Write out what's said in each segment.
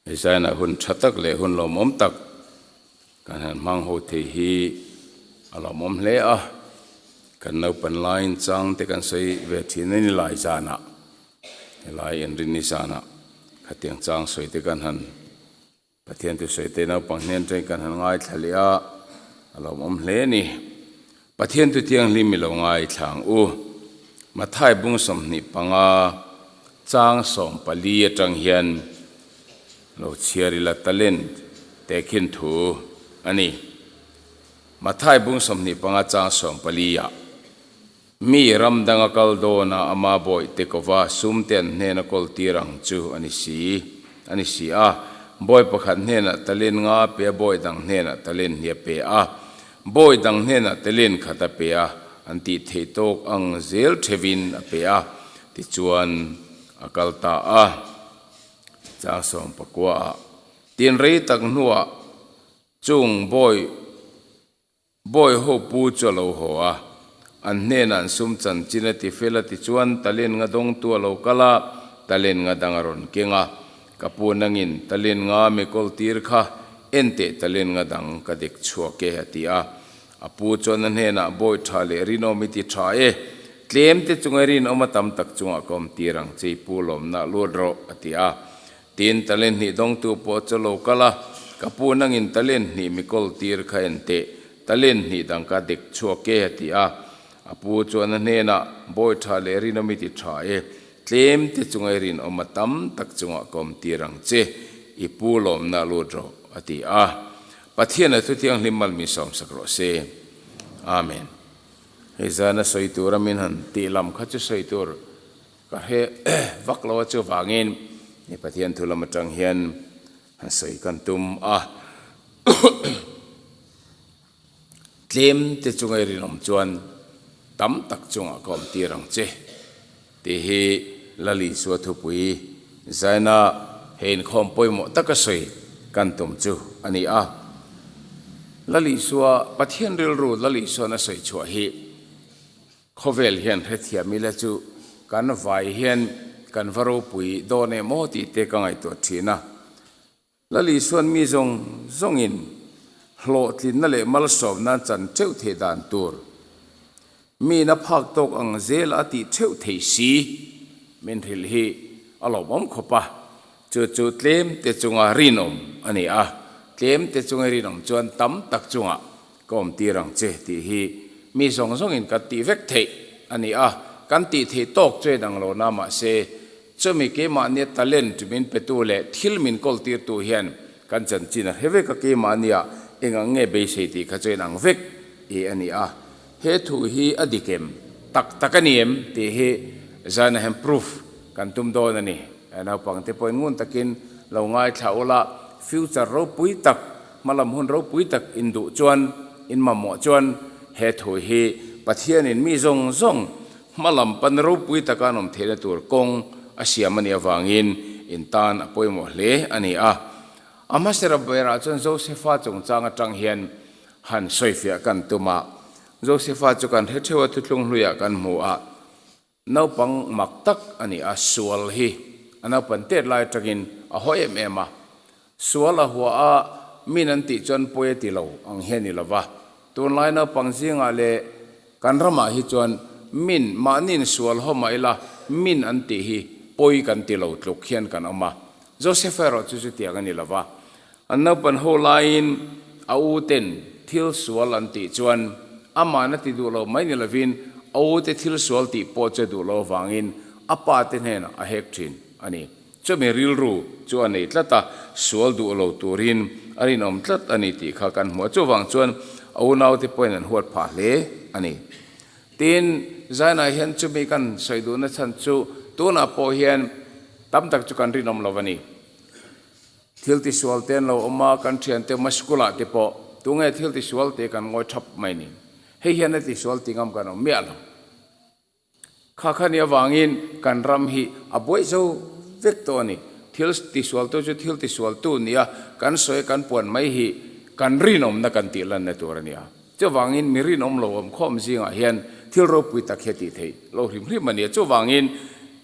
Design ah hun tha tak leh hun lawmawm tak kan han hmang ho thei hi a lawmawm hle a, kan naupan laiin chang te kan sawi ve thin a ni lai zanah helai inrinni zanah khatiang chang sawi te kan han Pathian thusawi te naupang hnen atangin kan han ngaithla leh a, a lawmawm hle a ni. Pathian thu thianghlim i lo ngaithla ang u. Mathai bung 25 chang 14 atang hian lo chhiar ila talent tehkhin thu a ni. Mathai bung 25 chang 14 ah mi ram danga kal dawna ama bawihte kova sum te an hnena kawl tir ang chu a ni si a ni si a. Bawi pakhat hnenah talent nga a pe a, bawi dang hnenah talent hnih a pe a. Bawi dang hnenah talent khat a pe a, an tih theih tawk ang zel theuhin a pe a, tichuan a kal ta a. Chang 19 ah tin rei tak hnuah chung bawi Bawi ho pu chu a lo haw a, an hnenah an sum chanchin a ti fel a tichuan talent nga dawngtu a lo kal a, talent nga dang a rawn keng a, ka pu nangin talent nga mi kawl tir kha en teh talent nga dang ka dek chhuak e a ti a. A pu chuan a hnenah bawi tha leh rinawm i ti tha e, tlem te chunga rinawm a tam tak chungah ka awm tir ang che i pu lawmna lut rawh a ti a. Tin, talent hnih dawngtu pawh chu lo kal a, Ka pu nangin talent hnih mi kawl tir kha en teh, talent hnih dang ka dek chhuak e, a ti a. A pu chuan a hnenah, Bawi tha leh rinawm i ti tha e, tlem te chunga i rinawm a tam tak chungah ka awm tir ang che, i pu lawmna lut rawh, a ti a. Pathian a thuthianghlim mal min sawmsak rawh se. Amen. Hei zana sawi tura min han tih lam kha chu sawi tur Ka hre vak lo a chuvangin ni Pathian thu lam atang hian han sawi kan tum a. Tlem te chunga i rinawm chuan tam tak chungah ka awm tir ang che tih hi Lal Isua thupui zaina he inkhawm pawimawh taka sawi kan tum chu a ni a. Lal Isua Pathian rilru Lal Isuan a sawi chhuah hi Khawvel hian hrethiam ila chu kan vai hian kan va ropui dawn em aw tih te ka ngaihtuah thin a. Lal Isuan mi zawng zawngin hlawhtlinna leh malsawmna an chan theuh theih dan tur miin a phak tawk ang zel a tih theuh thei si min hrilh hi a lawmawm khawp a. Chu chu tlem te chunga rinawm a ni a, tlem te chunga rinawm chuan tam tak chungah Ka awm tir ang che tih hi mi zawng zawngin kan tih vek theih a ni a, kan tih theih tawk chu en ang lo na mahse chumi keimahnia talent min petu leh thil min kawl tirtu hian kan chanchin a hre vek a, keimahnia eng ang nge beisei tih kha chu en ang vek i a ni a, he thu hi a dik em? Tak tak a ni em? tih hi zan ahem proof kan tum dawn a ni. Naupangte pawhin ngun takin lo ngaithla ula, future ropui tak Hmalam hun ropui tak in duh chuan, in mamawh chuan he thu hi Pathianin mi zawng zawng hmalam pan ropui taka an awm theihna tur kawng a siam a nih avangin in tan a pawimawh hle a ni a. A hmasera berah chuan Josefa chungchang atang hian han sawifiah kan tum a. Josefa chu kan hre theuh a, thuthlung hluiah kan hmu a. Naupang mak tak a ni a, sual hi a naupan tet lai atangin a haw em em a. Sual a hua a, min an tih chuan pawi a ti lo ang hi a ni lo va. Tunlai naupang zingah leh kan ramah hi chuan min mahniin sual haw mah ila min an tih hi pawi kan ti lo tluk hian kan awm a. Joseph erawh chu chutiang a ni lo va. An naupan ho laiin a u ten thil sual an tih chuan amah na ti duh lo mai ni lovin a u te thil sual tih pawh che duh lo avangin a pa te hnenah a hek thin a ni. Chumi rilru chu a nei tlat a, sual duh lo turin a rinawm tlat a ni tih kha kan hmu a. Chuvang chuan a unaute pawhin an huat phah hle a ni. Tin, Zainah hian chumi kan sawi duhna chhan chu tunah pawh hian tam tak chu kan rinawm lo a ni. Thil tisual te an lo awm a, kan thiante awm a, school ah te pawh tunge thil tisual te kan ngawi thap mai ni. Hei hian a tisual ti ngam kan awm miah lo. Kha kha ni avangin kan ram hi a buai zo vek tawh a ni. Thil tisual tu chu thil tisual tu nia kan sawi kan puan mai hi kan rinawmna kan tih lanna tur a nia. Chuvangin mi rinawm lo awm khawm zingah hian thil ropui tak hi a tih theih lo hrim hrim a nia. Chuvangin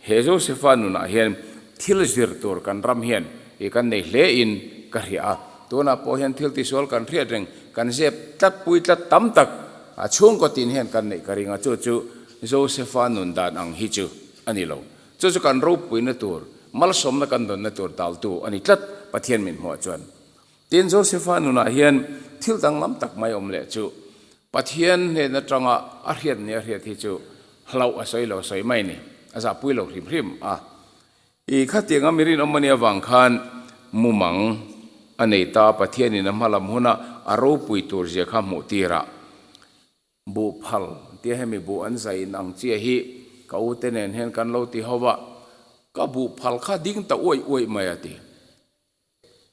he Josefa nunah hian thil zir tur kan ram hian I kan nei hle in ka hria a. Tunah pawh hian thil tisual kan hriat reng, kan zep tlat pui tlat tam tak a chhungkaw tin hian kan neih ka ring a, chu chu Josepha nun dan ang hi chu a ni lo. Chu chu kan ropuina tur, malsawmna kan dawnna tur daltu a ni tlat Pathian min hmuah chuan. Tin, Josepha nunah hian thil danglam tak mai awm leh chu Pathian hnen atanga a hriat ni a hriat hi chu hlauh a sawi lo sawi mai ni, a zahpui lo hrim hrim a. I khatianga mi rinawm a nih avang khan mumang a nei ta, Pathianin a hmalam huna a ropui tur zia kha hmuh tirah Buh phal tia hemi buh an zai in ang chiah hi ka u te nen hian kan lo ti ho va, ka buh phal kha ding ta uaih uaih mai a ti.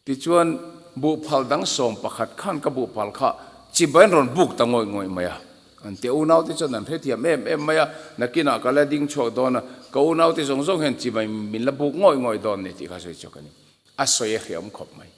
Tichuan buh phal dang 11 khan ka buh phal kha chibai an rawn buk ta ngawih ngawih mai a. An tia unau te chuan an hrethiam em em mai a, nakinah ka la ding chhuak dawn a, ka unau te zawng zawng hian chibai min la buk ngawih ngawih dawn ni tih kha sawi chhuak a ni. A sawi a hriam khawp mai.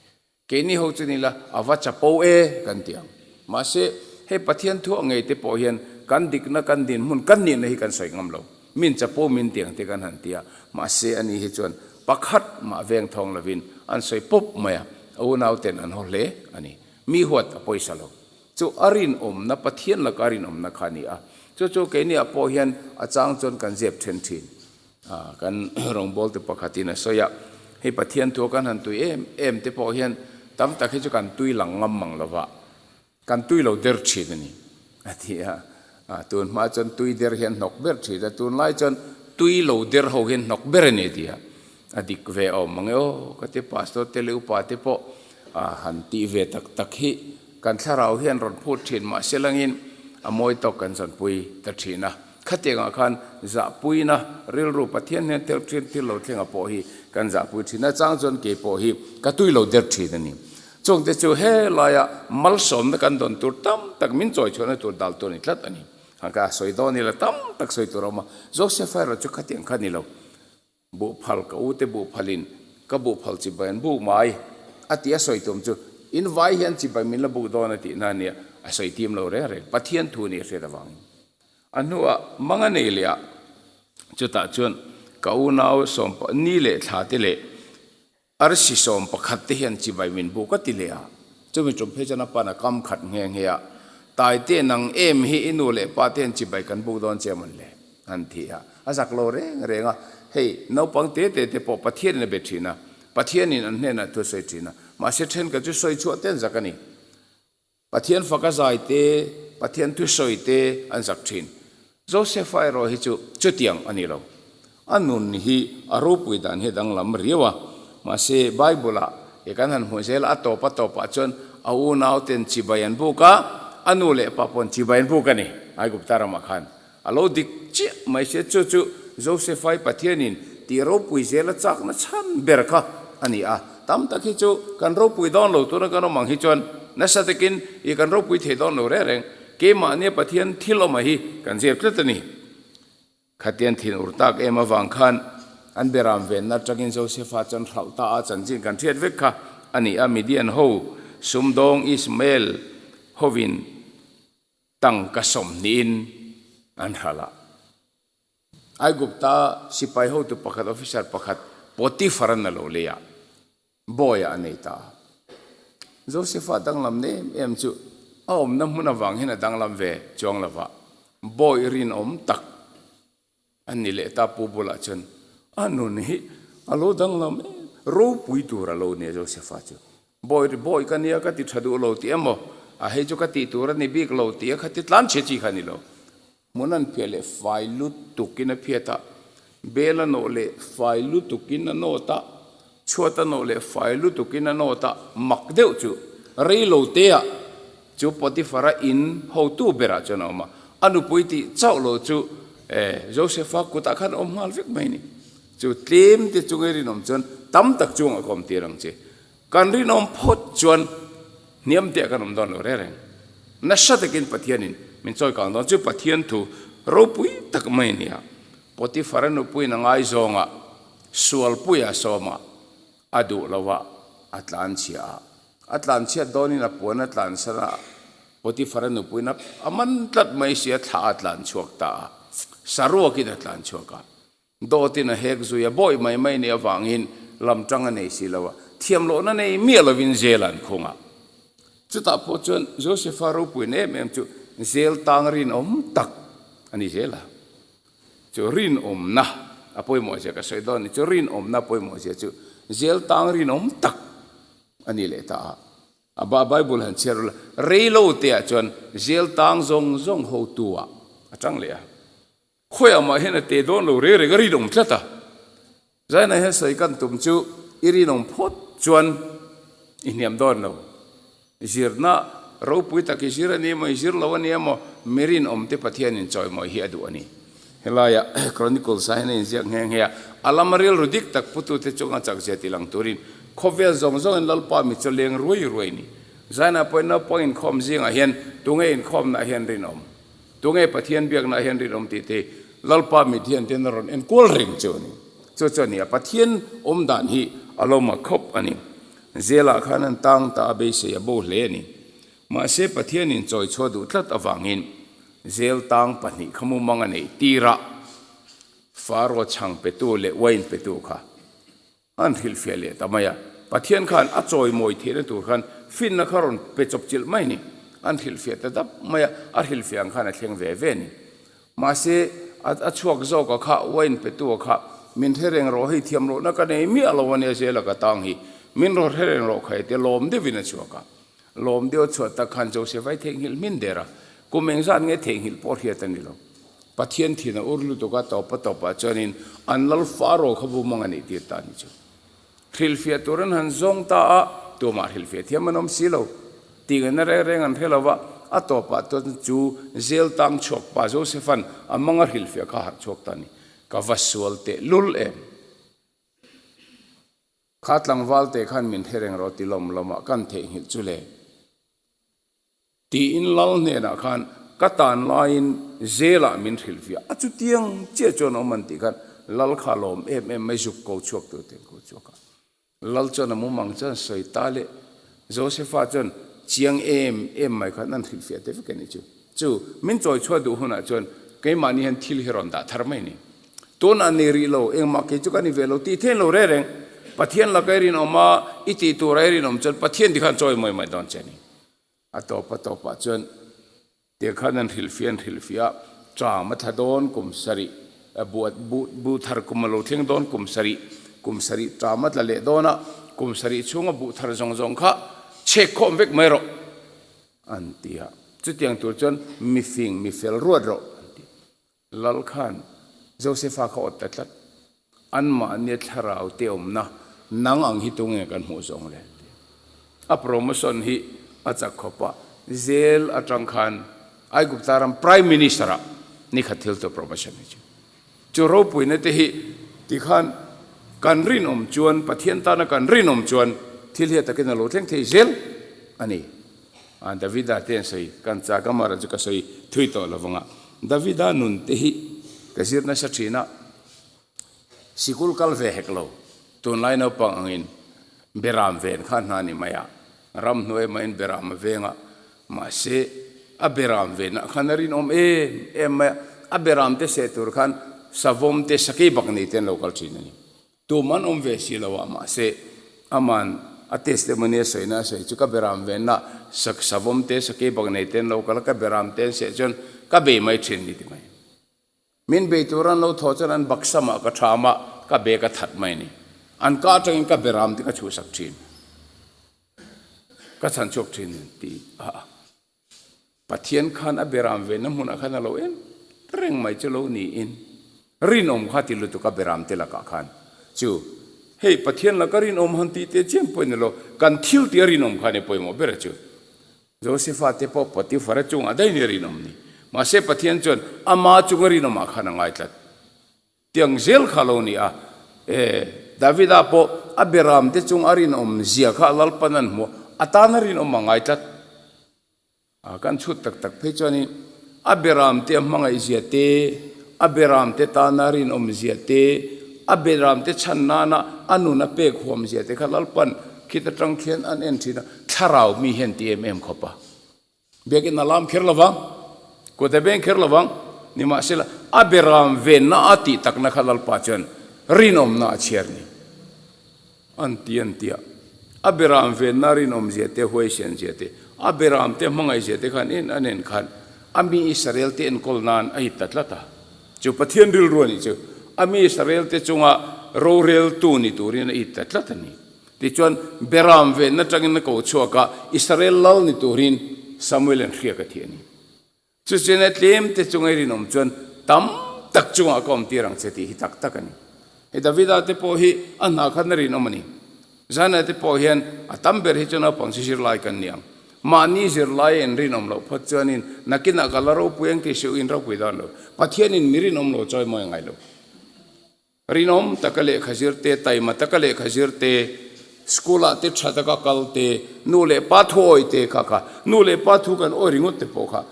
Keini ho chu ni la, a va chapo e kan ti ang. Mahse, hei Pathian thu a ngei te pawh hian kan dikna, kan dinhmun, kan nihna hi kan sawi ngam lo. Min chapo min ti ang te kan han ti a. Mahse, ani hi chuan pakhat mah veng thawng lovin an sawi pawp mai a, a unau ten an haw hle a ni. Mi huat a pawisa lo. Chu a rinawmna, Pathian laka a rinawmna kha a ni a. Chu chu keiniah pawh hian a chang chuan kan zep then thin. Kan rawngbawltu pakhatin a sawi a, hei Pathian thu a kan han tui em em te pawh hian tam tak hi chu kan tui lang ngam mang lo va, kan tui lo der thin a ni a ti a. Tun hma chuan tui der hi an hnawk ber thin a, tunlai chuan tui lo der ho hi an hnawk ber a ni a ti a. A dik ve awm mang e aw ka ti pastor te leh upa te pawh han tih ve tak tak hi kan thlarau hian rawn phut thin mahse langin a mawi tawk kan zawnpui ta thin a. Khatiangah khan zahpuina rilru Pathian hnen tel thin thil lo thlenga pawh hi kan zahpui thin a, chang chuan kei pawh hi ka tui lo der thin a ni. Chungte chu helaia malsawmna kan dawn tur tam tak min chawi chhuahna tur dal tur a ni tlat a ni. Han ka sawi dawn ila tam tak sawi tur a awm a, Joseph erawh chu khatiang kha ni lo. Buhphal ka ute buhphalin ka buhphal chibai an buk mai a tih a sawi tum chu in vai hian chibai min la buk dawn a tihna a nia, a sawi tim lo reng reng Pathian thu nih a hriat avangin. A hnuah mang a nei leh a, chutah chuan ka unau sawm ni leh thla te leh Arsi 11 te hian chibai min buk a ti leh a, chumi tum phei chuan a pan a kam khat nghe nghe a, Taite nang em hi i nu leh pa te hian chibai kan buk dawn che mawn le? an ti a, a zak lo reng reng a, hei naupang te te te pawh Pathianin a be thin a, Pathianin an hnenah thu a sawi thin a, mahse thenkhat chu sawi chhuah te an zak a ni. Pathian faka zai te, Pathian thusawi te an zak thin. Josefa erawh hi chu chutiang a ni lo. A nun hi a ropui dan hi a danglam riau a. Mahse, Bible-ah i kan han hmuh zel a, a tawp a tawpah chuan a unauten chibai an buk a, a nu leh pa paw'n chibai an buk a ni, Aigupta ramah khan. A lo dik chiah mai sia, chu chu Josephai Pathianin tih ropui zela chakna chhan ber kha a ni a. Tam tak hi chu kan ropui dawn lo tuna kan awm ang hi chuan nasa takin i kan ropui thei dawn lo reng reng. Keimahnia Pathian thil awma hi kan zir tlat a ni. Khatian thin ur tak em avang khan an beram venna atangin Josepha chuan hralh ta a chanchin kan hriat vek kha a ni a. Midian ho sumdawng Ismael hovin Tangka 20in an hralh a. Aigupta sipai hotu pakhat, officer pakhat, Potiphar-an a lo lei a, bawiah a nei ta a. Joseph-a danglam nem em chu a awmna hmun avang hian a danglam ve chuang lo va, bawi rinawm tak A ni leh ta pu bulah chuan a nun hi a lo danglam em, ropui tur a lo nia Josepha chu. Bawi bawi ka nia ka ti tha duh lo tih emaw, a hei chu ka tih tur a ni bik lo tih a kha ti tlan chhe chi kha a ni lo. Hmun an phiah leh fai lutukin a phiat a, bel a nawh leh fai lutukin a nawt a, chhuat a nawh leh fai lutukin a nawt a, mak deuh chu rei lo te ah Chu Potiphar-a in hotu berah chuan a awm a, a nupui tih chauh lo chu Joseph-a kutah khan a awm nghal vek mai a ni. Chu tlem te chunga i rinawm chuan tam tak chungah ka awm tir ang che. Kan rinawm phawt chuan hniam teah kan awm dawn lo reng reng. Nasa takin Pathianin min chawi kang dawn. Chu Pathian thu ropui tak mai a ni a. Potiphar-a nupuiin a ngaizawngah sualpuia sawmah a duh lo a, a tlanchhia a. A tlanchhiat dawnin a puan a tlansan a, Potiphar-a nupuiin a man tlat mai si a, thla a tlanchhuak ta a, saruakin a tlanchhuak a. Dawtin a hek zui a, bawi mai mai nih avangin lamtang a nei si lo a. Thiam lohna nei miah lovin zel an khung a. Chutah pawh chuan Josefa ropuina em em chu zel tang rinawm tak a ni zel a. Chu rinawmna a pawimawh zia ka sawi dawn ni. Chu rinawmna pawimawh zia chu zel tang rinawm tak a ni leh ta a. A ba Bible han chhiar ula, rei lo te ah chuan zel tang zawng zawng hotu ah a tang leh a. Khawiah mah hian a te dawn lo reng reng a rinawm tlat a. Zainah hian sawi kan tum chu i rinawm phawt chuan i hniam dawn lo. Zirna ropui tak i zir a ni emaw i zir lo a ni emaw mi rinawm te Pathianin chawimawi hi a duh a ni. Helaia Chronicles ah hian a inziak nghe nghe a, a lama rilru dik tak putute chunga chakzia ti lang turin khawvel zawng zawngin Lalpa mi chu leng ruai ruai ni. Zainah pawhin naupang inkhawm zingah hian tunge inkhawmnaah hian rinawm? Tunge Pathian biaknaah hian rinawm tih te Lalpa mit hian ten a rawn enkual reng chu a ni. Chu chu a ni a, Pathian awm dan hi a lo mak khawp a ni. Zelah khan an tang ta a beisei a bo hle a ni. Mahse Pathianin chawi chhuah duh tlat avangin zel tang pahnih kha mumang a neih tir a, Faro chhang petu leh uain petu kha an hrilhfiah leh ta mai a. Pathian khan a chawimawi theihna tur khan finna kha rawn pe chawp chilh mai a ni. An hrilhfiah ta dap mai a, a hrilhfiah ang khan a thleng ve ve a ni. Mahse a chhuak zawka kha uain petu kha min hre reng rawh hei thiam lohna ka nei miah lo a nia zela ka tang hi min rawn hre reng rawh kha heti lawm deuhin a chhuak a. Lawm deuh chhuat tak khan Joseph ai theihnghilh hmin der a, kum engzat nge theihnghilh pawh hriat a ni lo. Pathian thin a ur lutuk a, tawpa tawpah chuanin an lal Faro kha bumang a nih tir ta a ni chu. Hrilhfiah tur an han zawng ta a, tumah hrilhfiah thiam an awm si lo. Tihngaihtna reng reng an hre lo va, a tawpah chuan chu zel tang chhuak pa Joseph-a'n a manga hrilhfiah kha a harh chhuak ta a ni. Ka va sual teh lul em! Kha tlangval te khan min hre reng rawh ti lawm lawmah kan theihnghilh chu le. Tiin lal hnenah khan ka tan laiin zelah min hrilh viah a chutiang chiah chuan awm an tih khan lal kha lawm em em mai zuk ko chhuak tur te an ko chhuak a. Lal chuan a mumang chuan sawi ta leh Josefa chuan chiang em em mai khan an hrilh fiah te vek a nih chu. Chu min chawi chhuah duh hunah chuan keimahni hian thil hi rawn dah thar mai a ni. Tunah nei rih lo, engmah kei chu ka ni ve lo tih thein lo reh reng. Pathian laka i rinawm a, i tih tura i rinawm chuan Pathian tikhan chawi mawi mai dawn che a ni. A tawp a tawpah chuan tir khan an hrilhfiah an hrilhfiah a, ṭam a thla dawn kum sarih, buh buh thar kum a lo thleng dawn kum sarih, kum sarih ṭam a tla leh dawn a, kum sarih chhunga buh thar zawng zawng kha chhek khawm vek mai rawh an ti a. Chutiang tur chuan mifing mifel ruat rawh an ti. Lal khan Josefa kha awt ta tlat. Anmahnia thlarau te awmna nang ang hi tunge kan hmuh zawng le? ti. A promotion hi a chak khawp a, zel atang khan Aigupta ram Prime Minister ah nikhat thil chu promotion hi chu. Chu ropuina te hi tikhan kan rinawm chuan Pathian tana kan rinawm chuan thil hi a takin a lo thleng thei zel a ni. A Davida te an sawi, kan chak a mara chu ka sawi thui tawh lo vang a. Davida nun te hi ka zir nasa thin a, sikul kal ve hek lo, tunlai naupang angin beram ven kha hna ni mai a, ramhnuai maiin beram a veng a, mahse a beram venah khan a rinawm em em mai a, a beram te seh tur khan savawm te sakei bak nei te an lo kal thin a ni. Tum an awm ve si lo a, mahse aman a testimony a sawina a sawi chu ka beram venna sak savawm te sakei bak nei ten lo kal a, ka beram te an seh chuan ka bei mai thin ni ti mai. Min bei tur an lo thaw chuan an baksam ah ka tham a, ka bag a that mai ni. An ka atangin ka beram te ka chhuhsak thin. Ka chhan chhuak thin ti a. Pathian khan a beram venna hmunah khan a lo en reng mai chu lo niin rinawm kha ti lutuk a beram te lakah khan chu hei Pathian laka rinawm han tih teh chiam pawh ni lo kan thil tih a rinawm khan i pawimawh ber a chu Josefa te pawh Potiphar-a chungah daih ni rinawm ni mahse Pathian chuan ama chunga rinawmah khan a ngai tlat. Tiang zel kha lo ni a, e, Davida pawh a beram te chung a rinawm zia kha Lalpan an hmu, a tan a rinawm a ngai tlat. A kan chhut tak tak phei chuanin a beram te a hmangaih zia te, a beram te tana rinawm zia te, a beram te chhan nana a nun a pek huam zia te kha Lalpan khit atang khian an en thin a, thlarau mi hian ti em em khawp a. Biakin a lam kher lovang, kut a beng kher lovang, nimahsela a beram venna a tih takna kha Lalpa chuan rinawmna a chhiar ni. An ti an ti a. A beram venna rinawmzia te, huaisianzia te, a beram te hmangaihzia te khan en a nen khan a mi Israel te enkawl nan a hit ta tlat a. Chu Pathian rilru a nih chu a mi Israel te chunga roreltu ni turin a it ta tlat a ni. Tichuan, beram venna tangin a ko chhuak a, Israel lal ni turin Samuel-a'n hriak a thi a ni. Chuchuan a tlem te chunga i rinawm chuan tam tak chungah ka awm tir ang che tih hi tak tak a ni. Hei Davida te pawh hi a hna khan a rinawm a ni. Zana te pawh hian a tam ber hi chu naupang chu zirlai kan ni ang. Mahni zirlai a inrinawm loh phawt chuanin nakinah ka la ropui ang tih hriuh in ropui dawn lo. Pathianin mi rinawm lo chawi mawi ngai lo. Rinawm taka lehkha zir te, taima taka lehkha zir te, school ah te tha taka kal te, nu leh pa thu awi te kha kha, nu leh pa thu kan awi ringawt te pawh kha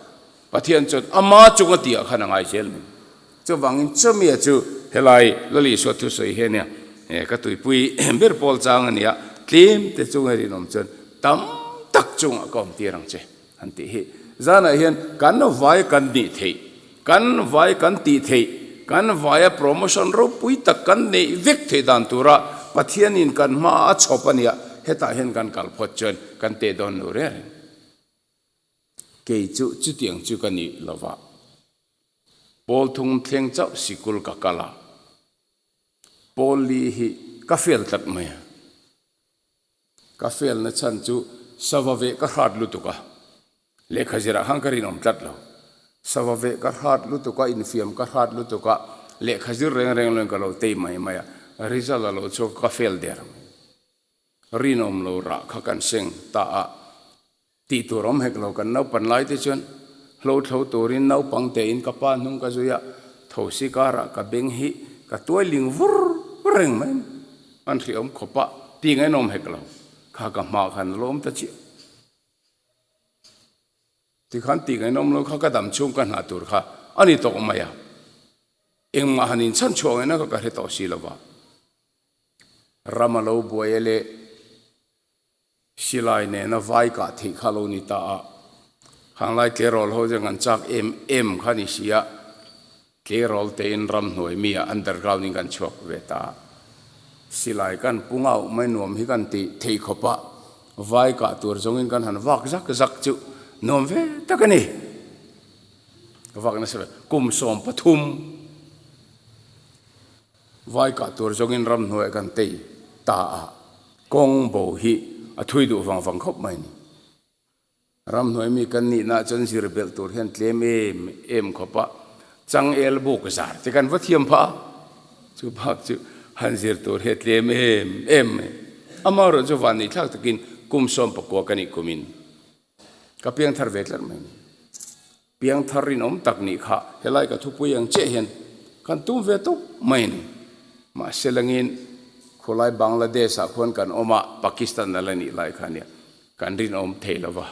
Pathian chuan ama chunga tih ah khan a ngai zel mai. Chuvangin chumia chu helai Lal Isua thusawi hi a nia, ka tuipui ber pawl chang a nia, tlem te chunga rinawm chuan tam tak chungah ka awm tir ang che. Han tih hi zanah hian kan vai kan nih theih, kan vai kan tih theih, kan vaia promotion ropui tak kan neih vek theih dan tura Pathianin kan hmaah a chhawp a nia, hetah hian kan kal phawt chuan kan teh dawn lo reng reng. Kei chu chutiang chu ka nih lova, Pawl thung thleng chauh sikul ka kal a, Pawl li hi ka fail tlat mai a. Ka felna chhan chu sava veh ka hrat lutuk a, lehkha zirah khan ka rinawm tlat lo. Sava veh ka hrat lutuk a, infiam ka hrat lutuk a, lehkha zir reng reng loin ka lo tei mai mai a, result a lo chhuak a, ka fel der mai. Rinawm lo rah kha kan seng ta a, Tih tur awm hek lo, kan naupan lai te chuan hlo thlo turin naupang tein ka pa hnung ka zui a, thosi karah ka beng hi ka tuai ling vur reng mai a ni. An hriawm khawp a, tih ngainawm hek lo, kha ka hma khan a lawm ta chiah. Tikhan tih ngainawm lo kha ka dam chhung ka hna tur kha a ni tawh mai a, engmah han inchhan chhuah ngaihna kha ka hre tawh si lo va, ram a lo buai a leh. Silai nena vai kah theih kha lo ni ta a, khanglai tleirawl ho chuan kan chak em em kha ni si a, tleirawl tein ramhnuai mi ah underground in kan chhuak ve ta a, silai kan pu ngauh mai nuam hi kan tih theih khawp a, vai kah tur zawngin kan han vak zak zak chu nuam ve tak a ni. Ka vak nasa ve, kum 13. Vai kah tur zawngin ramhnuai kan tei ta a, kawng bo hi a thui duh vang vang khawp mai ni. Ramhnuai mi kan nihna chuan zir belh tur hian tlem em em khawp a, changel buk zar te kan va thiam phah a, chu bak chu han zir tur hi a tlem em em mai. Amaherawh chu vanneih thlak takin kum 19 ka nih kumin ka piangthar ve tlat mai ni. Piangthar rinawm tak nih kha helai ka thupui ang chiah hian kan tum ve tawp mai a ni. Mahse langin khawlai Bangladesh ah khuan kan awm a, Pakistan a la nih lai kha nia kan rinawm thei lo va.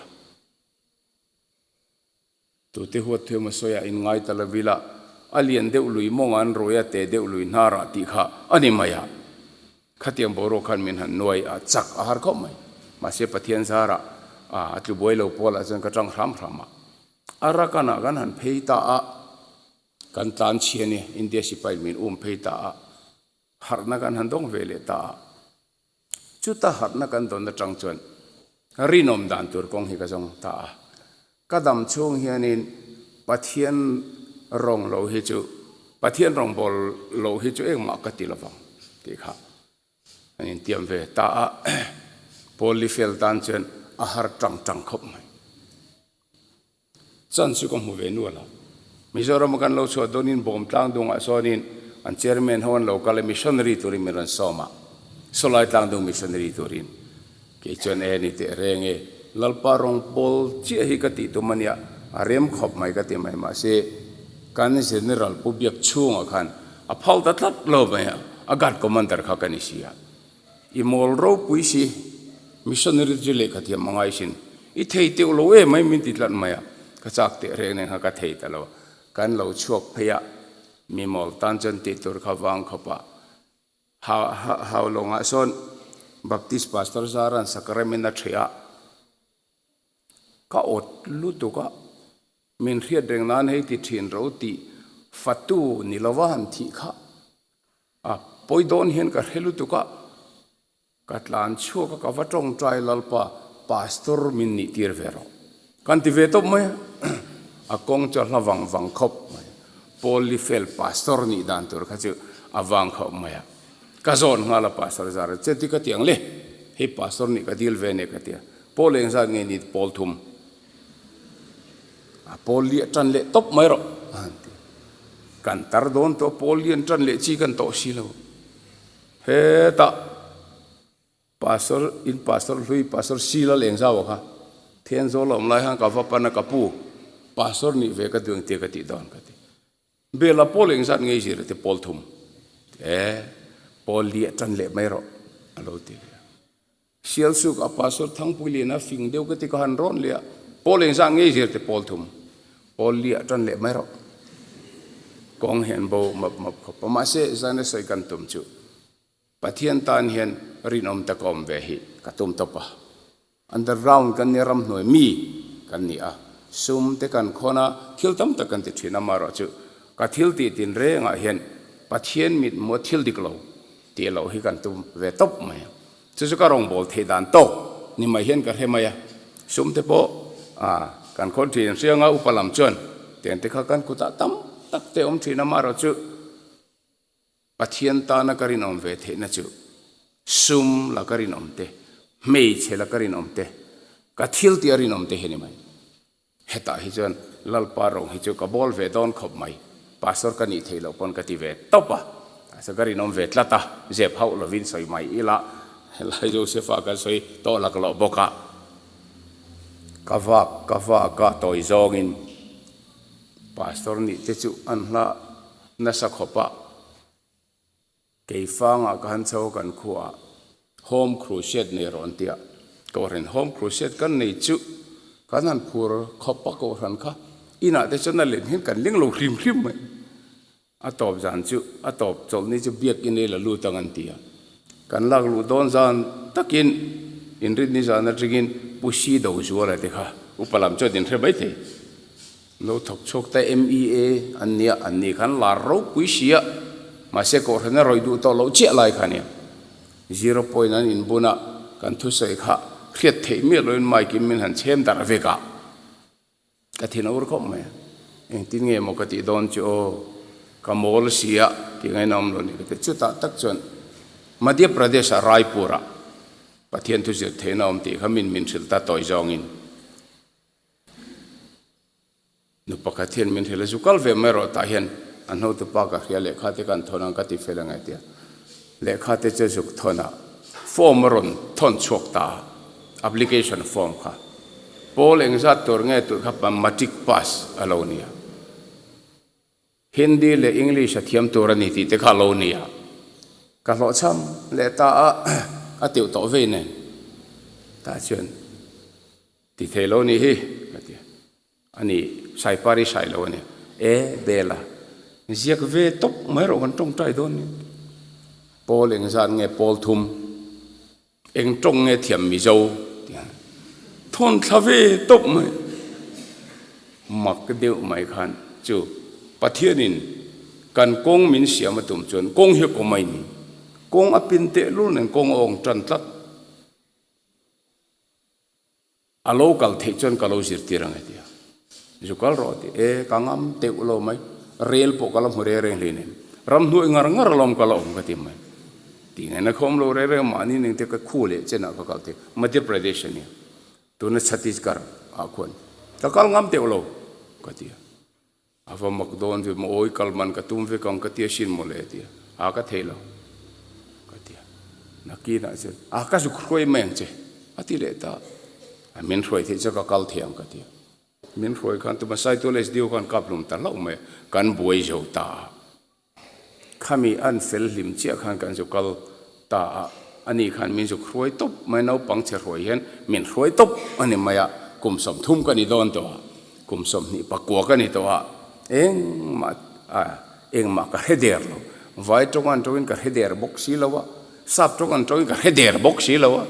Tute huat thuam a sawi a inngai ta lo ila a lian deuh lui mawng an rawi a te deuh lui hnar ah tih kha a ni mai a. Khatiang boruak khan min han nuai a chak a har khawp mai. Mahse Pathian zarah a tlu buai lo pawl ah chuan ka tang hram hram a. Arakan ah kan han phei ta a, kan tlan chhia ni, India sipai min um phei ta a, harhna kan han dawng ve leh ta a. Chuta harhna kan dawn atang chuan rinawm dan tur kawng hi ka zawng ta a. Ka dam chhung hianin Pathian rawng lo hi chu, Pathian rawngbâwl lo hi chu engmah ka ti lovang tih kha an intiam ve ta a. Paul Liefeld tan chuan a har tang tang khawp mai. Chan chu ka hmu ve nual a. Mizoram a kan lo chhuah dawnin bawm tlang dungah sawnin an chairman ho an lo kal a, missionary turin min rawn sawm a, sawlai tlang dung missionary turin. Kei chuan e ni teh reng e, Lalpa rawng pawl chiah hi ka tih tum a nia, a rem khawp mai ka ti mai mahse kan General Pu Biak chhungah khan a phal ta tlat lo mai a, a guard commander kha ka ni si a. I mawl ropui si, missionary chu lehkha thiam a ngai sin. I thei teuh lo em mai min ti tlat mai a, ka chak teh reng nen kha ka thei ta lo a. Kan lo chhuak phei a, mi mawl tan chuan tih tur kha vang khawp a. Hau lawngah sawn Baptist Pastor Zaran sacrament a ṭheh a, ka awt lutuk a, min hriat reng nan hei ti ṭhin ro tih fatu ni lova han thih kha a pawi dawn hian ka hre lutuk a. Ka tlan chhuak a, ka va tawngtai Lalpa, Pastor min nih tir ve rawh. Kan ti ve tawp mai a, a kawng chu a hla vang vang khawp mai. Paul Lifel Pastor nih dan tur kha chu a vang khawp mai a. Ka zawn nghal a Pastor zar a, cheti ka ti ang le, hei Pastor nih ka dil ve nia ka ti a. Paul engzat nge ni Paul thum? A Paul li a tan leh tawp mai rawh a han ti. Kan tar dawn tawh a Paul li an tan leh chi kan tawh si lo. Hetah Pastor in Pastor hlui Pastor Sila Lengzau kha Thenzawl a awm lai khan ka va pan a ka pu Pastor nih ve ka duh engtia ka tih dawn ka ti. Bela pawl engzat ngei zir te pawl thum e pawl liah tan leh mai rawh a lo ti leh a. Sialsuk a Pastor Thangpui Liana fing deuh ka ti ka han rawn leh a, pawl engzat ngei zir te pawl thum pawl liah tan leh mai rawh. Kawng hian bo map map khawp a mahse zan a sawi kan tum chu Pathian tan hian rinawm tak a awm ve hi ka tum tawp a. Underground kan nia ramhnuai mi kan ni a, sum te kan khawn a, thil tam tak kan ti thin a, amaherawhchu ka thil tih tin rengah hian Pathian mithmuh a thil dik lo tih loh hi kan tum ve tawp mai a. Chu chu ka rawngbâwl theih dan tawk ni mai hian ka hre mai a, sum te pawh kan khawn thin hrianga upa lam chuan tiang te kha kan kutah tam tak te awm thin a, amaherawhchu Pathian tana ka rinawm ve theihna chu sum la ka rinawm te, hmeichhe la ka rinawm te, ka thil tih a rinawm te hi a ni mai. Hetah hi chuan Lalpa rawng hi chu ka bawl ve dawn khawp mai, Pastor ka nih theih loh pawn ka ti ve tawp a, mahse ka rinawm ve tlat a, zep hauh lovin sawi mai ila, helai Joseph-a kan sawi tawh laklawh bawk a, ka vak ka vak a tawi zawngin Pastor nih te chu an hla nasa khawp a, Keifangah ka han chho kan khuaah Home Crusade nei rawh an ti a, Kohhran Home Crusade kan nei chu kan han phur khawp a Kohhran kha inah te chuan a len hian kan ling lo hrim hrim mai. A tawp zan chu a tawp chawlhni chu biakin ei la lut ang an ti a, kan lak luh dawn zan takin inrinni zan atangin Pu Sido Zuala te kha upa lam chuan inhre maithei. Lo thawk chhuak ta MEA an nia, an ni khan lar ropui si a, mahse kohhran a rawih duh tawh loh chiah lai kha nia. Zero point an inbun a, kan thusawi kha hriat theih miah loin mic in min han chhem darh vek a, ka thin a ur khawp mai a, engtin nge maw ka tih dawn chu aw, ka mawl si a tih ngaihna awm lo ni ka ti. Chutah tak chuan Madhya Pradesh ah Raipur ah Pathian thu zir theihna awm tih kha min min hrilh ta tawi zawngin. Nu pakhat hian min hrilh a, zu kal ve mai rawh tah hian an hotupa ka hria lehkha te kan thawn ang ka ti fel angai tia. Lehkha te chu zuk thawn a, form a rawn thawn chhuak ta a, application form kha. Pawl engzat tur nge tih kha matric pass a lo nia. Hindi leh English a thiam tur a ni tih te kha a lo ni a, ka hlawhchham leh ta a, a teuh tawh vei nen tah chuan ti thei lo ni hi ka ti a, ani Saipari hrai lo a ni, e Bela ziak ve tawp mai rawh kan tawngtai dawn ni, Paul engzat nge Paul thum. Eng tawng nge thiam Mizo tih a thawn thla ve tawp mai. Mak deuh mai khan chu Pathianin kan kawng min siam a tum chuan kawng hi a kawm a ni. Kawng a pin tehlul nen kawng a awng tan tlat. A lo kal theih chuan ka lo zirtir ang e tia. Zu kal rawh a ti. E, ka ngam teuh lo mai. Rel pawh ka la hmu reng reng hleinem. Ramhnuai ngar ngar alawm ka la awm ka ti mai. Tih ngaihna kha awm lo reng reng mahni ning te ka khu leh chenah ka kal thei. Madhya Pradesh a nia. Tuna Chhattisgarh ah khuan ka kal ngam teuh lo ka ti a. A va mak dawn ve maw awi kal man ka tum vek ang ka ti asin mawle a ti a, a ka thei lo ka ti a, nakinah chuan a ka zuk hruai mai ang che a ti leh ta a, min hruai theih chuan ka kal thei ang ka ti a, min hruai khan tuma Saitual SDO khan kap hlum ta hlauh mai a, kan buai zo ta a. Khami an fel hlim chiah khan kan zu kal ta a, ani khan min zuk hruai tawp mai, naupang chhe hruai hian min hruai tawp a ni mai a, kum 30 ka ni dawn tawh a, kum 24 ka ni tawh a, engmah a engmah ka hre der lo, vai tawng an tawngin ka hre der bawk si lo a, sap tawng an tawngin ka hre der bawk si lo a,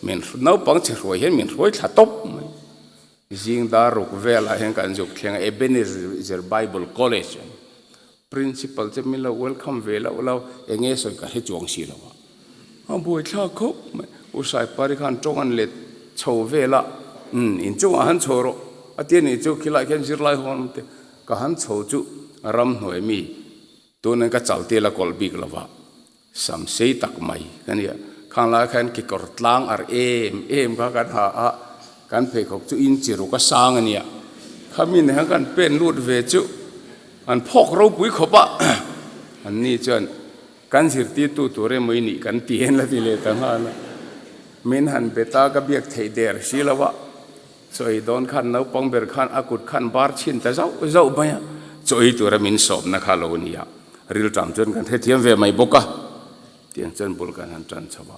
min naupang chhe hruai hian min hruai thla tawp mai. Zing dar ruk velah hian kan zuk thleng a, Ebenezer Bible College a ni. Principal chu min lo welcome ve loh lo, eng nge sawi ka hre chuang si lo a. A buaithlak khawp mai. U Saipari khan tawng an let chho vel a, Umm, inchungah han chho rawh a ti a nih chu, khilaiah khian zirlai ho an awm te. Ka han chho chu ramhnuai mi tunin ka chal tel a kawlh bik lo va, sam sei tak mai ka nia. Khang lai khan kekawr tlang ar em em kha kan ha a, kan pheikhawk chu inchi ruk a sang a nia. Khami nen khan kan pen lut ve chu an phawk ropui khawp a, anni chuan Kan zirtirtu tur emaw i nih kan ti en la ti leh ta nghal a. Min han be ta ka biak theih der si lo a, chaw ei dawn khan naupang ber khan a kut khan bar chhin ta zauh zauh mai a, chaw ei tura min sawmna kha lo ni a, rilṭam chuan kan hrethiam ve mai bawk a, tiang chuan bul kan han ṭan chho a.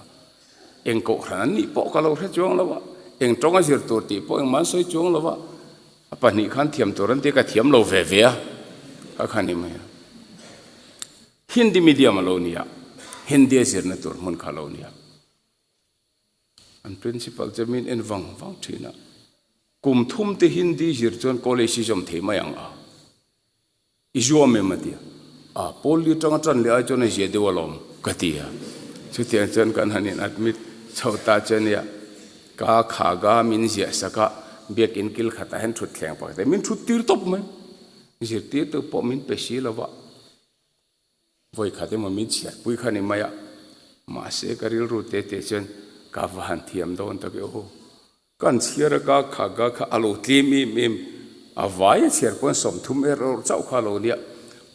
Eng kohhran an nih pawh ka lo hre chuang lo a, eng ṭawng a zir tur tih pawh engmah an sawi chuang lo a, a pahnih khan thiam tur an ti a, ka thiam lo ve ve a, kha kha ni mai a. Hindi medium a lo nia, Hindi a zirna tur hmun kha a lo nia. An principal chu min en vang vang thin a, kum thum te Hindi zir chuan college i zawm thei mai ang a, i zuam em a ti a, a pawl li atanga tan leh ai chuan a zia deuh alawm ka ti a. Chutiang chuan kan han in admit chho ta che nia, ka kha ga min ziah sak a, biakin kil khatah hian thutthleng pakhat ah min thut tir tawp mai, zirtirtu pawh min pe si lo va. Vawi khat emaw min chhiatpui kha ni mai a, mahse ka rilru te te chuan ka va han thiam dawn tak e aw. Kan chhiar a ka kha ka kha a lo tlem em em, a vai a chhiar pawn 30 er awrh chauh kha a lo nia,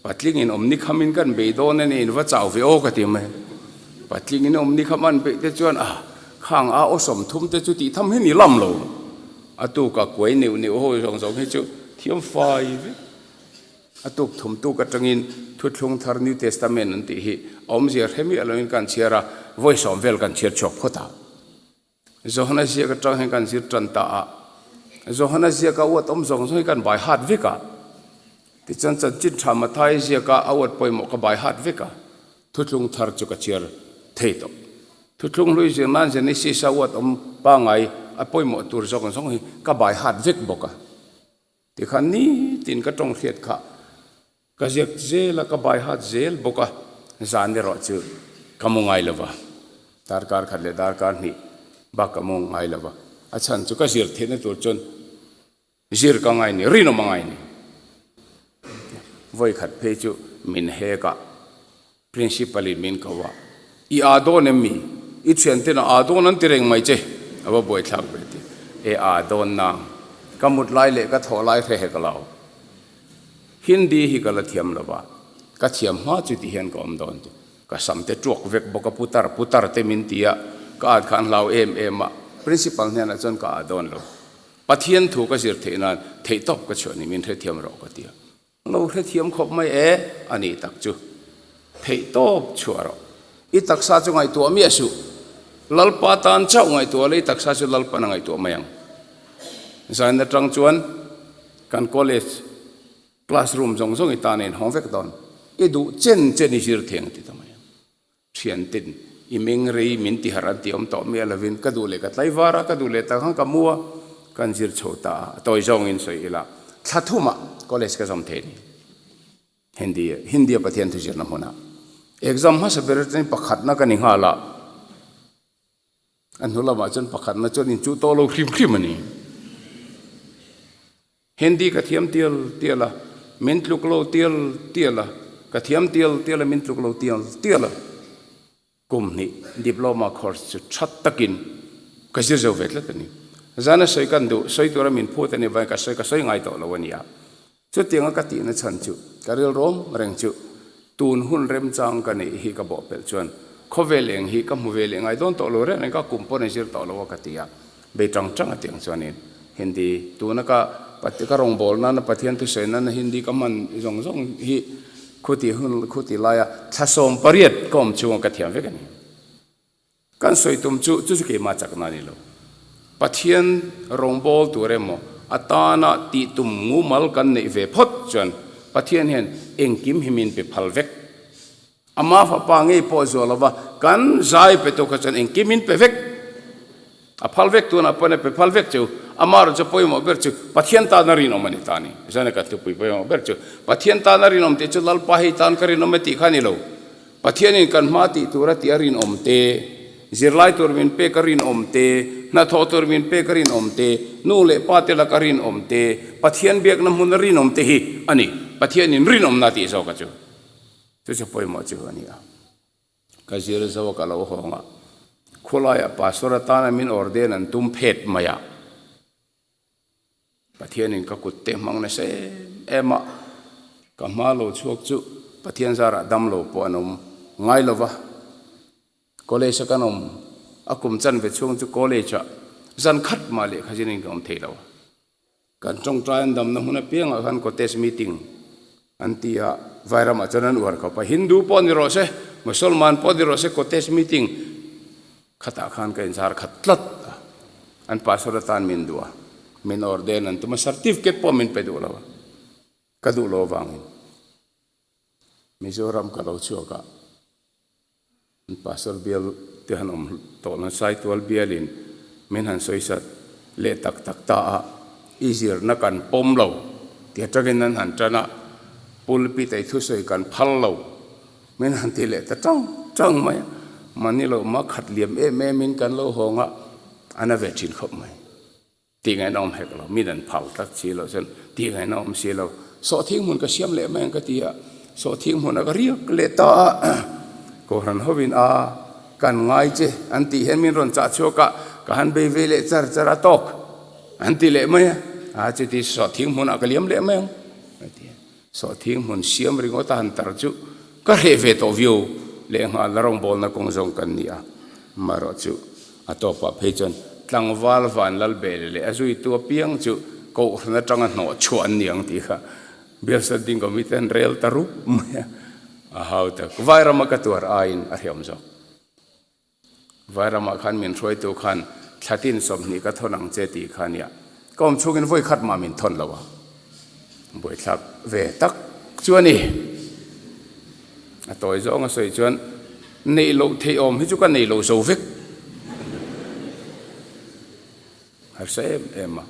patling in awm ni kham in kan bei dawn a ni in va chau ve aw ka ti mai. Patling in awm ni kham an beih te chuan a khang a aw 30 te chu tih tham hi ni lam lo, a tuk a kuai neuh neuh ho zawng zawng hi chu thiam fai vek. A tuk thum tuk atangin Thuthlung Thar, New Testament, an tih hi a awmzia hre miah loin kan chhiar a, vawi sawm vel kan chhiar chhuak phawt a. Johana ziak atang hian kan zir tan ta a, Johana ziaka uat awm zawng zawng hi kan bai hat vek a. Tichuan chanchin tha Mathai ziaka a uat pawimawh ka bai hat vek a, Thuthlung Thar chu ka chhiar thei tawh. Thuthlung hlui zir nan Genesis a uat awm pangai a pawimawh tur zawng zawng hi ka bai hat vek bawk a. Tikhan nitin ka tawng hriat kha ka ziak zel a, ka bai hat zel bawk a, zan erawh chu ka mu ngai lo va, darkar khat leh darkar hnih bak ka mu ngai lo va, a chhan chu ka zir theihna tur chuan zir ka ngai ni, rinawm a ngai ni. Vawi khat phei chu min hek a. Principal in min ko a, I aa dawn em mi? I thianten a aa dawn an ti reng mai che, a va buaithlak ve ti. E aa dawn nang, ka mut lai leh ka thawh lai hre hek lo. Hindi hi ka la thiam lo va, ka thiam hma chu ti hian ka awm dawn ti. Ka sam te tuak vek bawk a, putar putar te min ti a, ka at kha an hlau em em a, Principal hnenah chuan ka aa dawn lo. Pathian thu ka zir theih nan theihtawp ka chhuah ni, min hrethiam rawh ka ti a. Lo hrethiam khawp mai e, a nih tak chu. Theih tawp chhuah rawh. I taksa chu ngaihtuah miah suh. Lalpa tan chauh ngaihtuah la i taksa chu Lalpan a ngaihtuah mai ang. Zain atang chuan kan college classroom zawng zawng i tan a inhawng vek dawn. I duh chen chen i zir thei ang ti ta mai ang. Thianten i meng rei min ti harh an ti awm tawh miah lovin ka duh leh ka tlaivar a, ka duh leh tak ang ka mu a, kan zir chho ta a, a tawi zawngin sawi ila thla thumah college ka zawm thei ni. Hindi Hindia Pathian thu zirna hmunah exam hmasa ber atangin pakhatna ka ni nghal a, a hnu lamah chuan pakhatna chuan inchuh tawh lo hrim hrim a ni. Hindi ka thiam tial tial a, min tluk lo tial tial a, ka thiam tial tial a, min tluk lo tial tial a. Kum hnih diploma course chu tha takin ka zir zo ve tlat a ni. Zana sawi kan duh, sawi tura min phut a ni vain ka sawi ka sawi ngai tawh lo a nia. Chutianga ka tihna chhan chu ka rilrawm reng chu tun hun remchang ka neih hi ka bawhpelh chuan khawvel eng hi ka hmu ve leh ngai dawn tawh lo reng reng ka kum pawn a zir tawh lo a ka ti a. Bei tang tang a tiang chuanin Hindi tuna ka ka rawngbâwl nana Pathian thusawi nana Hindi ka hman zawng zawng hi khuti hun khuti laia thla 18 ka awm chhunga ka thiam vek a ni. Kan sawi tum chu chu chu keimah chakna a ni lo. Pathian rawngbâwl tur emaw a tana tih tum ngumal kan neih ve phawt chuan Pathian hian engkim hi min pe phal vek. Ama fapa ngei pawh zuah lova kan zai pe tu kha chuan engkim in pe vek. A phal vek tunah pawn a pe phal vek chu. Ama erawh chu pawimawh ber chu Pathian tana rinawm a ni ta a ni. Zana kan thupui pawimawh ber chu Pathian tana rinawm tih chu Lalpa hei tan ka rinawm e tih kha a ni lo. Pathianin kan hma tih tura tih a rinawm te. Zirlai tur min pek a rinawm te, hnathawh tur min pek a rinawm te, nu leh pa te laka rinawm te, Pathian biakna hmuna rinawm te hi a ni. Pathianin rinawmna tih zawka chu chu chu pawimawh chu a ni a. Ka zir zo a ka lo hawng a, khawlaiah pastor atana min ordain an tum phet mai a. Pathianin ka kut te hmang nasa em em a, ka hma lo chhuak chu Pathian zarah dam lo pawh an awm ngai lo va. College a kan awm a kum chanve chhung chu college ah zan khat mah lehkha zin in ka awm thei lo. Kan tawngtai an damna hmun apiangah khan cottage meeting an ti a, Vairamah chuan an uar khawp a, Hindu pawh ni rawh se, Mosolman pawh ni rawh se cottage meeting khatah khan ka inzar khat tlat a, an pastor atan min duh a, min ordain an tum a, certificate pawh min pe duh lo a, ka duh lo avangin Mizoram ka lo chhuak a. Pastor bial te han awm tawh lo, Saitual bialin min han sawisat leh tak tak ta a, i zirna kan pawm lo ti atangin an han tan a, pulpit a i thusawi kan phal lo min han ti leh ta tang tang mai a, mahni loh mah khat liam em em in kan lo hawng a, a na ve thin khawp mai. Tih ngaihna awm hek lo, mi dan phal tlat si lo chuan tih ngaihna awm si lo. Sawhthing hmun ka siam leh mai ang ka ti a, sawhthing hmun a ka riak leh ta a, Kohhran hovin a kan ngai che an tih hian min rawn chah chhuak a, ka han bei ve leh char char a tawk an ti leh mai a, a chuti sawhthing hmunah ka liam leh mai ang a ti a. Sawhthing hmun siam ringawt a han tar chu ka hreh ve tawh viau lehnghal a rawngbawlna kawng zawng kan ni a, amaherawh chu a tawpah phei chuan tlangval van lal bel leh a zuitu apiang chu kohhran atanga hnawh chhuah an ni ang tih kha Bial Standing Committee an rel ta rup mai a, a hau tak. Vairama ka tuar aiin a hreawm zawk. Vairamah khan min hruaitu khan thlatin 20 ka thawn ang che tih kha nia. Ka awm chhungin vawi khat mah min thawn lo a. Buaithlak ve tak chu a ni. A tawi zawng a sawi chuan neih loh theih awm hi chu ka nei lo zo vek. Harsa em em a.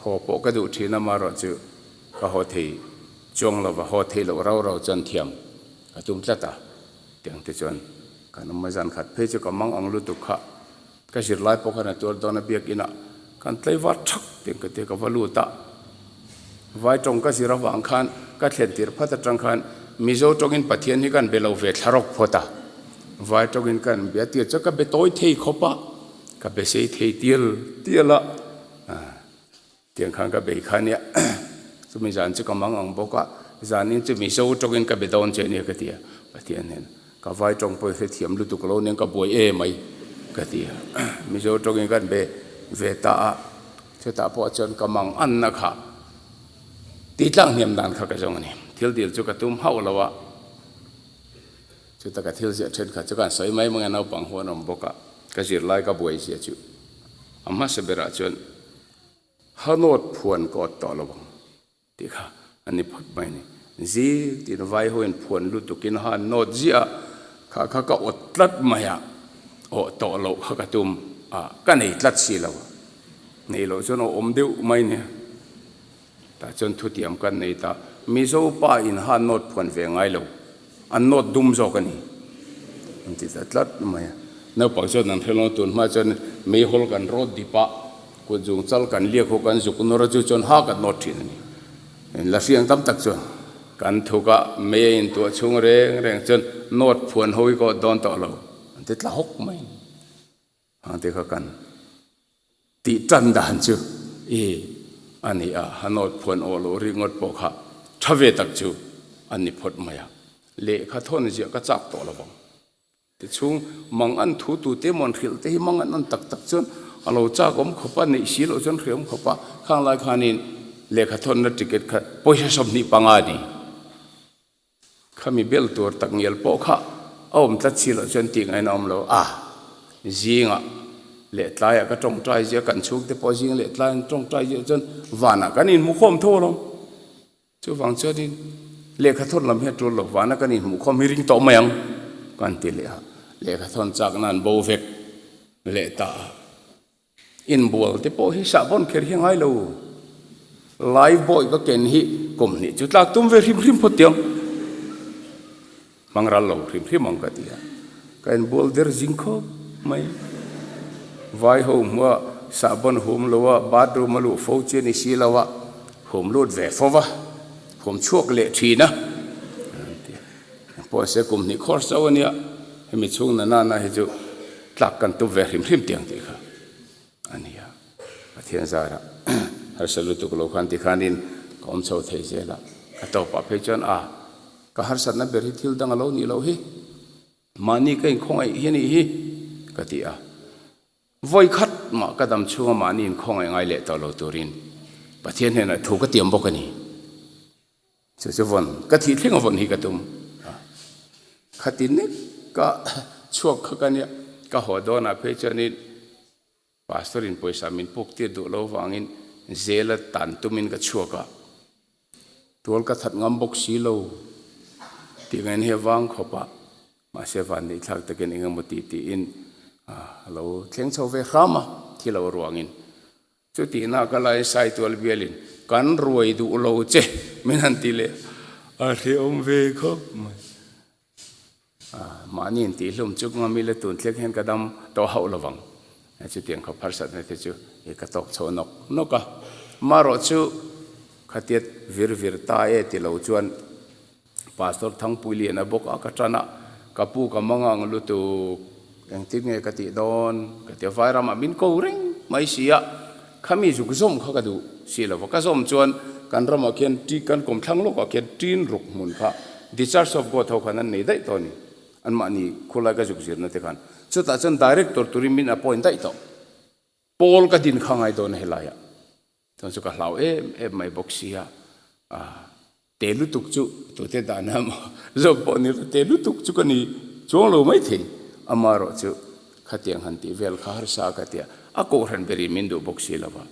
Haw pawh ka duh thin amaherawh chu ka haw thei chuang lo va, haw thei loh rau rau chuan thiam ka tum tlat a. Tiang te chuan kan awm a, zan khat phei chu ka mang ang lutuk kha ka zirlai pawh khan a tuar dawn a, biakinah kan tlaivar thak tiang ka tia ka va lut a, vai tawng ka zir avang khan ka thlen tir phat atang khan Mizo tawngin Pathian hi kan be lo ve thla rawk phawt a, vai tawngin kan bia tir chuan ka be tawi thei khawp a, ka be sei thei tial tial a. Tiang khan ka bei kha nia, chumi zan chu ka mang ang bawk a, zanin chu Mizo tawngin ka be dawn che nia ka ti a, Pathian hnenah ka vai tawng pawh i hrethiam lutuk lo nia ka buai e mai ka ti a, Mizo tawngin kan be ve ta a, chutah pawh chuan ka mang anna kha tih tlang hniam dan kha ka zawng a ni, thil dil chu ka tum hauh lo a, chuta ka thil ziah thenkhat chu kan sawi mai mai a, naupang huan awm bawk a, ka zirlai ka buai zia chu a hmasa berah chuan. Hanawt phuan ka awt tawh lo ang tih kha a ni phawt mai a ni. Zing tiin vai hoin phuan lutukin a han nawt ziah a, kha kha ka awt tlat mai a, awh tawh loh kha ka tum a, ka nei tlat si lo. Nei loh chuan awh awm deuh mai nia. Tah chuan thutiam kan nei ta, Mizo pa in han nawt phuan ve ngai lo, an nawt dum zawk a ni an ti ta tlat mai a. Naupang chuan an hre lo, tun hma chuan meihawl kan rawt dip a, Kut zung chal kan liak ho kan zuk nawr a chu chuan ha kan nawt thin a ni. La hriang tam tak chuan kan thuk a, mei a intuah chhung reng reng chuan nawt phuan ho hi ka awt dawn tawh lo an ti tla hawk mai a ni. Hang te kha kan tih tan dan chu i a ni a, ha nawt phuan awh loh ringawt pawh kha tha ve tak chu a ni phawt mai a, lehkha thawn ziah ka chak tawh lo vang. Tichhung mang an thu tute maw an hrilh te hi mang an an tak tak chuan a lo chak awm khawp a, neih si loh chuan hre awm khawp a, khang lai khanin lehkha thawnna ticket kha pawisa 25 a ni. Khami bel tur tak ngial pawh kha a awm tlat si loh chuan tih ngaihna awm lo a, zingah leh tlaiah ka tawngtai zia kan chhungte pawh zing leh tlai an tawngtai zia chuan vanah kan inhmukhawm tho alawm. Chuvang chuanin lehkha thawn lam hi a tul lo, vana kan inhmuh khawm hi ring tawh mai ang kan ti leh a, lehkha thawn chakna an bo vek leh ta a, inbual te pawh hi sahbawn kher hi a ngai lo, life buoy ka ken hi kum hnih chu tlak tum ve hrim hrim phawt tiang hmang ral lo hrim hrim ang ka ti a, ka inbual der zing khawp. mai. Vai ho hmua sahbawn hum lo a, bathroom a luh fo chi a ni si lo a, hum lut ve fo va, hum chhuak leh thin a. Pawh se kum hnih course chauh a nia, hemi chhung na nana hi chu tlak kan tup ve hrim hrim tiang tih kha a ni a. Pathian zarah harsa lutuk lo khan tikhanin ka awm chho thei zel a, a tawpah phei chuan a ka harsatna ber hi thil dang a lo nih loh hi, mahni ka inkhawngaih hi a nih hi ka ti a. Vawi khat mah ka dam chhunga mahni inkhawngaih ngai leh tawh lo turin Pathian hnenah thu ka tiam bawk a ni. Chu chu vawn, ka thih thleng a vawn hi ka tum a. Khati nek ka chhuak kha ka nia, ka haw dawnah phei chuanin Pastor in pawisa min puk tir duh lo vangin zela tan tumin ka chhuak a. Tual ka that ngam bawk si lo tih ngain hi a vang khawp a, mahse van neih thlak takin eng emaw tih tiin a lo thleng chho ve hram a, thi lo ruangin. Chutihna ka lai Saitual bialin kan ruai duh lo che min han ti leh a hrehawm ve khawp mai. Mahni in tihhlum chu ngam ila tun thleng hian ka dam tawh hauh lo vang. Chutiang khawp harsatna te chu ka tawk chho nawk nawk a. Marawh chu khatiat vir vir ta e ti lo chuan Pastor Thangpuiliana bawk a ka tan a, ka pu ka mang ang lutuk, engtin nge ka tih dawn ka ti a, Vairamah min ko reng mai si a, khami zuk zawm kha ka duh si lo va, ka zawm chuan kan ramah khian ṭi kan kawmthlang lawkah khian ṭin ruk hmun kha The Church of God ho khan an nei daih tawh a ni, anmahni khulai ka zuk zirna te khan, chutah chuan Director turin min appoint daih tawh, Pawl ka din kha ngai dawn a helaiah. Chuan chu ka hlau em em mai bawk sia, ah te lutuk chu tute dahna emaw zawk pawh ni lo te lutuk chu ka ni chuang lo mai thei. Amaherawh chu khatiang han tih vel kha harsa ka tia, a kohhran ber in min duh bawk si lo va.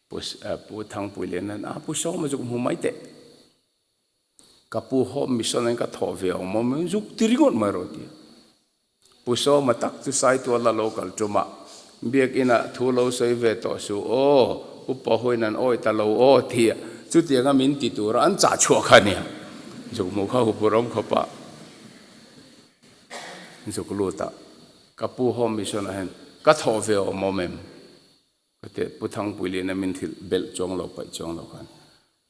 Pu Pu Thangpui leh nan a Pu Sawma chu ka hmu mai teh. Ka pu Home Mission in ka thawh ve awm awm in zuk ti ringawt mai rawh tia. Pu Sawma tak chu Saituala lo kal tum a, Biakinah thu lo sawi ve tawh suh aw, upa huin an awi ta lo aw tia chutianga min ti tura an chah chhuah kha nia. Zuk hmuh kha huphurh awm khawp a, zuk lut a, ka pu Home Mission ah hian ka thawh ve awm awm em? Ka ti Pu Thangpuiliana min hrilh belh chuang lo paih chuang lo khan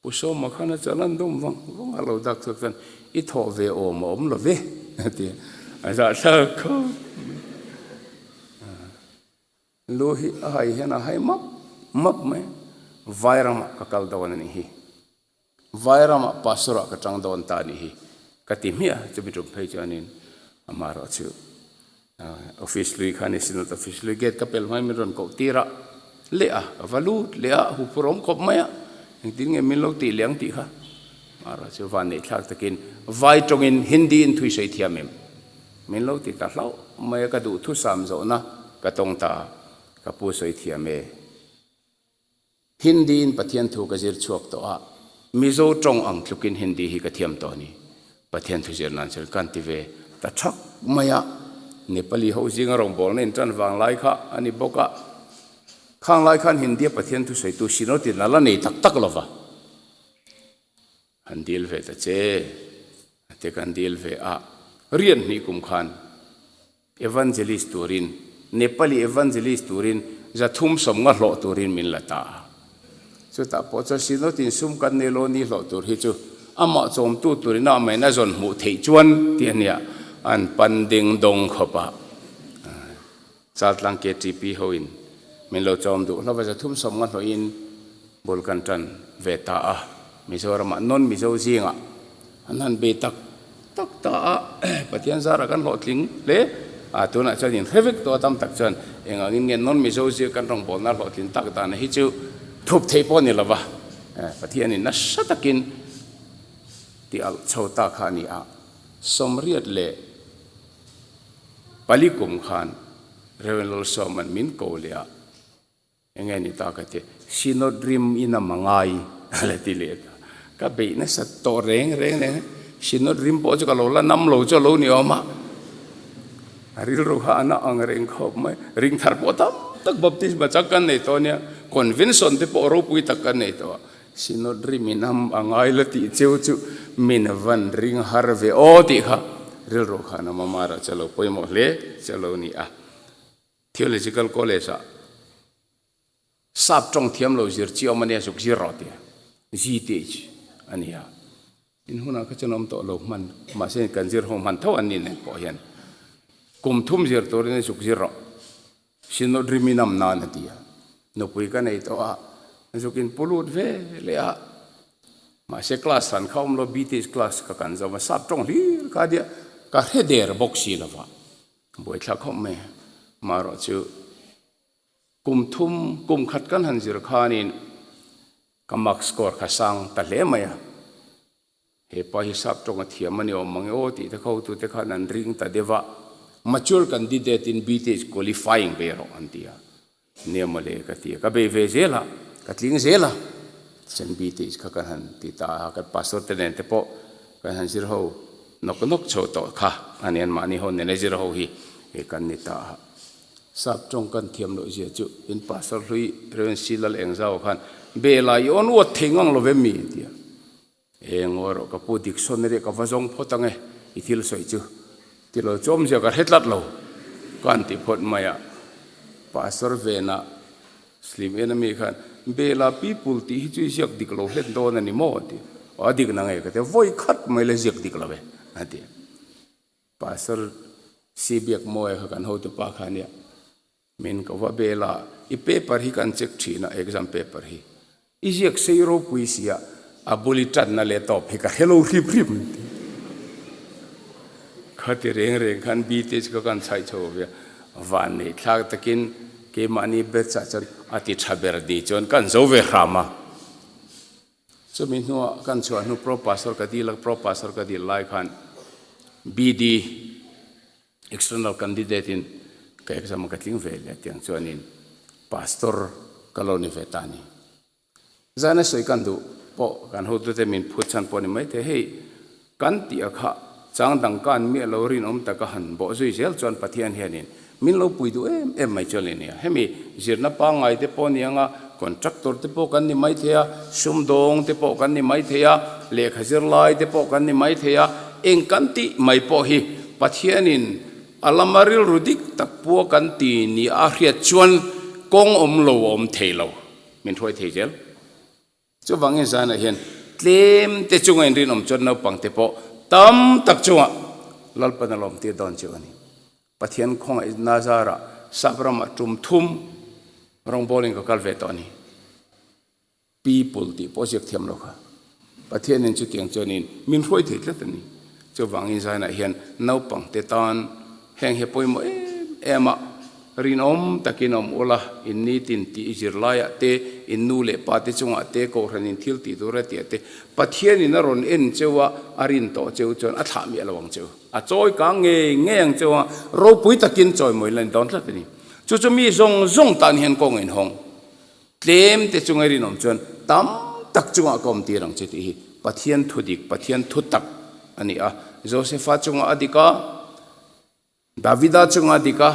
Pu Sawma khan a chal an dawm vang vang a lo dak chhuak chuan i thawh ve awm a awm lo ve a ti a, a zahthlak khawp mai. Lu hi a hai hian a hai map map mai, Vairamah ka kal dawn a nih hi. Vairamah pastor ah ka tang dawn ta anih hi ka ti hmiah a, chumi tum phei chuanin amaherawh chu office lui kha a ni Synod office lui gate ka pel hmain min rawn koh tir a leh a, ka va lut leh a, huphur awm khawp mai a, engtin nge min lo tih leh ang tih kha amaherawh chu van neih thlak takin vai tawngin Hindi in thui sawi thiam em min lo ti ta hlauh mai a, ka duh thusam zawhna ka tawng ta a, ka pu sawi thiam e. Hindi in Pathian thu ka zir chhuak tawh a, Mizo tawng ang tlukin Hindi hi ka thiam tawh a ni. Pathian thu zir nan chuan kan ti ve ta thak mai a, Nepali ho zinga rawngbawlna in tan vang lai kha a ni bawk a, khang lai khan Hindi a Pathian thu sawitu Synod in a la nei tak tak lo va. Han dil ve ta che, a ti kan dil ve a, rian hnih kum khan Evangelist turin, Nepali Evangelist turin 300 nga hlawh turin min la ta a. Chutah pawh chuan Synod in sum kan nei lo ni hlawh tur hi chu amah chawmtu turin a amahin a zawn hmuh theih chuan tih a nia, an pan ding dawng khawp a. Chaltlang KTP hoin min lo chawm duh hlauh a, 300 nga hlawhin bul kan tan ve ta a. Mizoramah non-Mizo zingah an han bei tak tak ta a, Pathian zarah kan hlawhtling hle a, tunah chuan inhre vek tawh a tam tak chuan engangin nge non-Mizo zir kan rawngbawlna hlawhtlin tak dan hi chu thup theih pawh a ni lo va, Pathianin nasa takin ti alh chho ta kha a ni a, 80 leh Pali kum khan Rev. Lalsawma'n min ko leh a, enge ni ta ka ti, Synod rim in a mangai a la ti leh ta. Ka beih nasa tawh reng reng reng a, Synod rim pawh chu ka lo la nam lo chu a lo ni awm a, a rilru kha a na ang reng khawp mai. Ring thar pawh tam tak baptisma chak kan nei tawh ania, convention te pawh ropui tak kan nei tawh a. Synod ri min am a ngai la tih cheu chu min van ring har ve aw tih kha rilru khan a mamara che lo pawimawh hle che lo ni a. Theological College-ah Sap tawng thiam lo zir chi awm a nia zuk zir rawh tia GTH a ni a. In hunah kha chuan awm tawh lo hman mahse kan zir ho hman tho an ni nen pawh hian kum thum zir turin zuk zir rawh Synod riminam nan a ti a. Nupui ka nei tawh a zuk in pu lut ve leh a mahse class han kha awm lo BTH class kha kan zo a sap tawng hlir kha nia ka hre der bawk si lova buaithlak khawp mai marawh chu Kum thum, kum khat kan han zir khanin ka mark score kha sang ta hle mai a. He pa hi sap tawng a thiam a ni awm mange aw tih te kha hotute khan an ring ta deuh a. Mature candidate in BTH qualifying bei rawh an ti a. Nia mawle ka ti a, ka bei ve zel a, ka tling zel a. Tichuan BTH kha kan han ti ta a, kan pastor te nen te pawh kan han zir ho nawk nawk chho tawh kha a ni, anmahni ho nena zir ho hi kan ni ta a. Sap tawng kan thiam loh zia chu in pastor hlui Rev. C. Lal Engzau khan Bela i awn uat thei ngang lo ve mi a ti a. E ngawi rawh ka pu dictionary ka va zawng phawt ang e i thil sawi chu ti lo chu awmzia ka hre tlat lo ka han ti phawt mai a. Pastor venah Slim en ami khan Bela people tih hi chu i ziak dik lo hlen dawn a ni maw a ti a. Aw a dik na nge ka ti a, vawi khat mai la ziak dik lo e a ti a. Pastor Si Biak Mawia kha kan hotupa kha ania, min ko va bel a, i paper hi kan check thin a, exam paper hi. I ziak sei ropui sia, a bul i tanna leh tawp hi ka hre lo hrip hrip an ti. Khati reng reng khan BTH kha kan chhaih chho ve a, van nei thlak takin keimahni batch ah chuan a ti tha ber ni chuan kan zo ve hram a. Chumi hnuah kan chhuah hnu Pro Pastor ka dil a, Pro Pastor ka dil lai khan BD External Candidate in ka exam a ka tling ve leh tiang chuanin Pastor ka lo ni ve ta a ni. Zan a sawi kan duh pawh kan hotute min phut chhan pawh a ni maithei, hei Kan tih a kha chang dang kan miah lo rinawm taka han bawh zui zel chuan Pathian hianin min lo pui duh em em mai chuan a nia. Hemi zirna pangngai te pawh ni anga contractor te pawh kan ni mai thei a, sumdawng te pawh kan ni mai thei a, lehkha zirlai te pawh kan ni mai thei a, eng kan tih mai pawh hi Pathianin a lama rilru dik tak pua kan ti ni a hriat chuan kawng awm lo a awm thei lo min hruai thei zel. Chuvangin zanah hian tlem te chunga inrinawm chuan naupang te pawh tam tak chunga Lalpan a lawmtir dawn chu a ni. Pathian khawngaih Nazarah sap ramah tum thum rawngbawlin ka kal ve tawh a ni. People tih pawh ziak thiam lo kha. Pathianin chutiang chuanin min hruai thei tlat a ni. Chuvangin zanah hian naupang te tan Heng hi pawimawh em em a, rinawm takin awm ula, in nitin tih zirlaiah te, in nu leh pa te chungah te, kohhran in thil tih tur a tih ah te, Pathianin a rawn en cheu a, a rin tawh cheu chuan a thlah miah lo ang cheu. A chawi kang ngei ngei ang cheu a, ropui takin chawimawi la ni dawn tlat a ni. Chu chu mi zawng zawng tan hian kawng inhawng. Tlem te chunga rinawm chuan tam tak chungah ka awm tir ang che tih hi Pathian thu dik, Pathian thu tak a ni a. Josefa chungah a dik a, Davida chungah a dik a,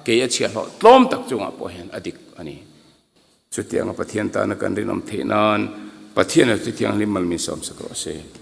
kei a chhiahhlawh tlawm tak chungah pawh hian a dik a ni. Chutianga Pathian tana kan rinawm theih nan Pathian a Thuthianghlim mal min sawmsak rawh se.